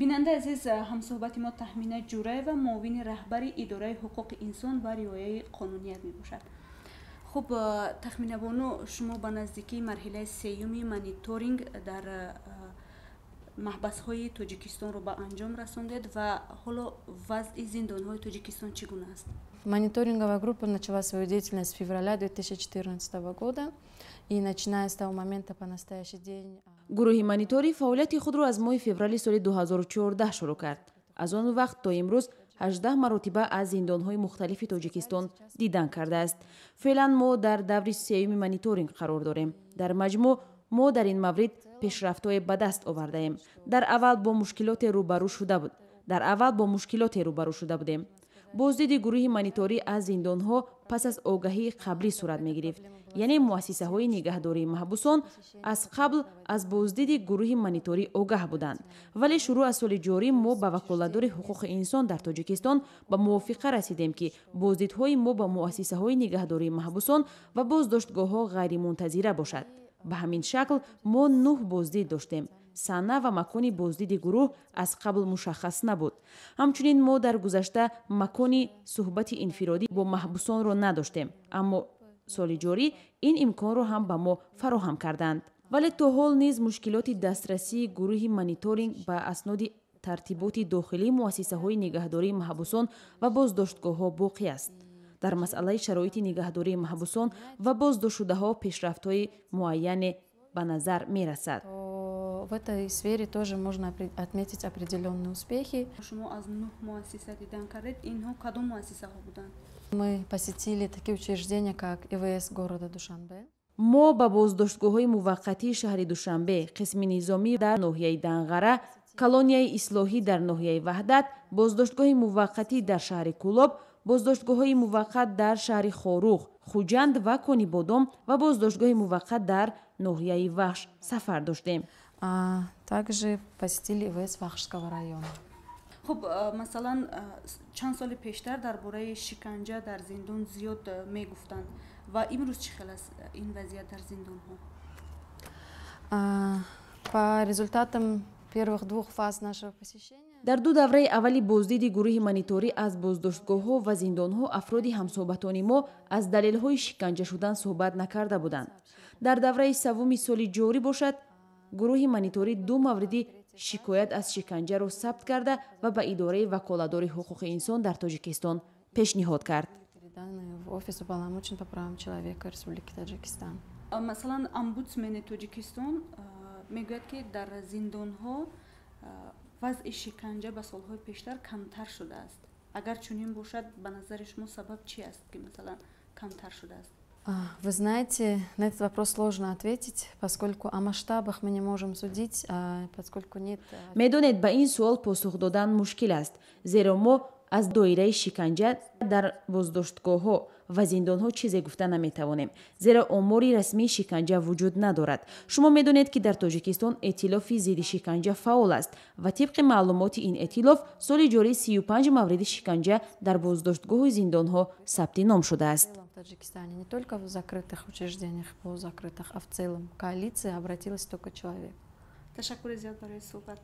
Бинандаи азиз, ҳамсӯҳбати мо Таҳмина Ҷураева, муовини раҳбари идораи ҳуқуқи инсон ва риояи қонуният мебошад. Хуб, Тахминабону, шумо ба наздикии марҳилаи сеюми мониторинг дар маҳбасҳои Тоҷикистонро ба анҷом расондед ва ҳоло вазъи зиндонҳои Тоҷикистон чӣ гуна аст? Мониторинговая группа начала свою деятельность с февраля 2014 года, и начиная с того момента по настоящий день. Гурӯҳи мониторӣ фаъолияти худро аз моҳи феврали соли 2014 шурӯъ кард. Аз он вақт то имрӯз 18 маротиба аз зиндонҳои мухталифи Тоҷикистон дидан кардааст. Феълан мо дар даври сеюми мониторинг қарор дорем. Дар маҷмӯъ мо дар ин маврид пешрафтҳое ба даст овардаем. Дар аввал бо мушкилоте рӯбарӯ шуда будем. Боздиди гурӯҳи мониторӣ аз зиндонҳо пас аз огаҳии қаблӣ сурат мегирифт, яъне муассисаҳои нигаҳдории маҳбусон аз қабл аз боздиди гурӯҳи мониторӣ огаҳ буданд. Вале шурӯъ аз соли ҷорӣ мо ба ваколатдори ҳуқуқи инсон дар Тоҷикистон ба мувофиқа расидем, ки боздидҳои мо ба муассисаҳои нигаҳдории маҳбусон ва боздоштгоҳҳо ғайримунтазира бошад. Ба ҳамин шакл мо нӯҳ боздид доштем. Сана ва макони боздиди гурӯҳ аз қабл мушаххас набуд. Ҳамчунин мо дар гузашта макони суҳбати инфиродӣ бо маҳбусонро надоштем, аммо соли ҷорӣ ин имконро ҳам ба мо фароҳам карданд. Вале то ҳол низ мушкилоти дастрасии гурӯҳи мониторинг ба асноди тартиботи дохилии муассисаҳои нигаҳдории маҳбусон ва боздоштгоҳҳо боқӣ аст. Дар масъалаи шароити нигаҳдории маҳбусон ва боздоштшудаҳо пешрафтҳои муайяне ба назар мерасад. В этой сфере тоже можно отметить определенные успехи. Шумо аз нӯҳ муассиса дидан кардед, инҳо кадом муассисаҳо буданд? Мы посетили такие учреждения, как ИВС города Душанбе. Мо ба боздоштгоҳҳои муваққатии шаҳри Душанбе, қисми низомӣ дар ноҳияи Данғара, колонияи ислоҳӣ дар ноҳияи Ваҳдат, боздоштгоҳи муваққатӣ дар шаҳри Кӯлоб, боздоштгоҳҳои муваққат дар шаҳри Хоруғ, Хуҷанд ва Конибодом ва боздоштгоҳи муваққат дар ноҳияи Вахш сафар доштем. Также посетили ИВС Вахшского района. Хуб, масалан, чанд соли пештар дар бораи шиканҷа дар зиндон зиёд мегуфтанд ва имрӯз чӣ хел аст ин вазъият дар зиндонҳо? По результатам первых двух фаз нашего посещения Дар ду давраи аввали боздиди гурӯҳи мониторӣ аз боздоштгоҳҳо ва зиндонҳо афроди ҳамсӯҳбатони мо аз далелҳои шиканҷа шудан суҳбат накарда буданд. Дар давраи севуми соли ҷорӣ бошад, гурӯҳи мониторӣ ду мавриди шикоят аз шиканҷаро сабт карда ва ба идораи ваколатдори ҳуқуқи инсон дар Тоҷикистон пешниҳод кард. В офис уполномоченного по правам человека Республики Таджикистан. Масалан, омбудсмени Тоҷикистон мегӯяд, ки дар зиндонҳо вазъи шиканҷа ба солҳои пештар камтар шудааст. Агар чунин бошад, ба назари шумо сабаб чи аст, ки масалан камтар шудааст? Вы знаете, на этот вопрос сложно ответить, поскольку о масштабах мы не можем судить, поскольку нет. Медонед, ба ин суол посух додан мушкил аст, зеро мо аз доираи шиканҷа дар боздоштгоҳҳо ва зиндонҳо чизе гуфта наметавонем, зеро омори расмии шиканҷа вуҷуд надорад. Шумо медонед, ки дар Тоҷикистон эътилофи зидди шиканҷа фаъол аст ва тибқи маълумоти ин эътилоф соли ҷорӣ 35 мавриди шиканҷа дар боздоштгоҳу зиндонҳо сабти ном шудааст. В Таджикистане не только в закрытых учреждениях, полузакрытых, а в целом коалиция обратилась только человек. Ташаккури зиёд барои суҳбат.